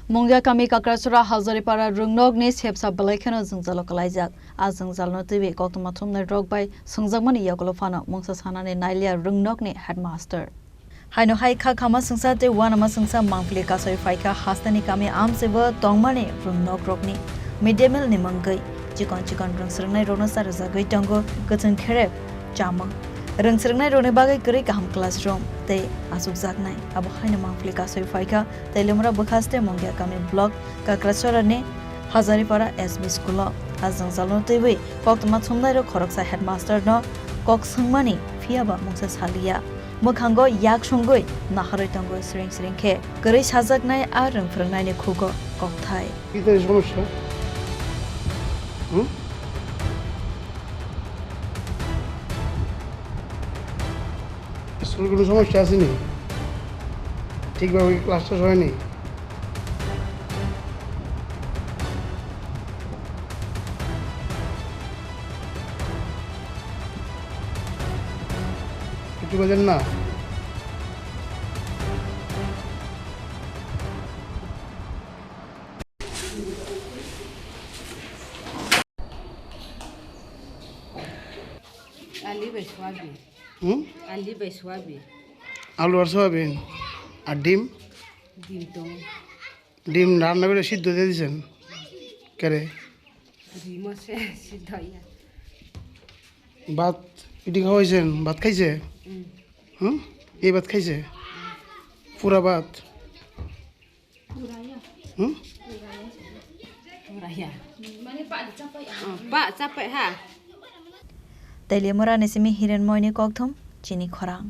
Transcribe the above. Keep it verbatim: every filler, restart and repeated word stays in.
Mungia kami Kakrachora Hazaripara rwngnokni sepsa belai kheno jwngjalo kwlaijak. A jwngjalno twiwi koktwma thumnai rok bai swngjakmani yagulo phano mungsa sanani nailia rwngnokni headmaster. Haino hai kha khama swngsa tei uanama swngsa mangpili kasoi phaikha hasteni kami amchaibo tongmani rwngnok rokni mid day meal ni mungwi. Chikon chikon rwngswrwngnairokno cha rwjagwi tongo kwchwng kherep chamung. Rwngswrwngnairokni bagwi kwrwi kaham classroom tei achukjaknai. Abo haino mangpili kasoi phaikha Teliamura bwkhaste Mungia kami block Kakrachorani Hazaripara S B school o. A jwngjalno twiwi koktwma thumnairok khoroksa headmaster no kok swngmani, phiyaba mungsa saliya. Mwkhango yak sungwi naharwi tongo sring sring khe kwrwi sajaknai a rwngphrwngnaini khugo kokthai. কি তোর সমস্যা? হুম? স্কুল কোনো সমস্যা আসেনি? ঠিকভাবে ক্লাস শেষ হয়নি? কিছু বোঝেন না? Ali bai soyabin. হুম? Ali bai soyabin. আলু আর সয়াবিন আর ডিম? Din tong. ডিম রান্না করে সিদ্ধ দিয়ে দিয়েছেন? কেরে? Rimo se si doya. ভাত এটি খাওয়াইছেন? ভাত খাইছে? Mm. হুম? এই ভাত খাইছে? পুরা ভাত? হুম? Pura ya. Oh, pa chapai ha. Teliamura ni simi Hiren Moini kokthum chini khorang.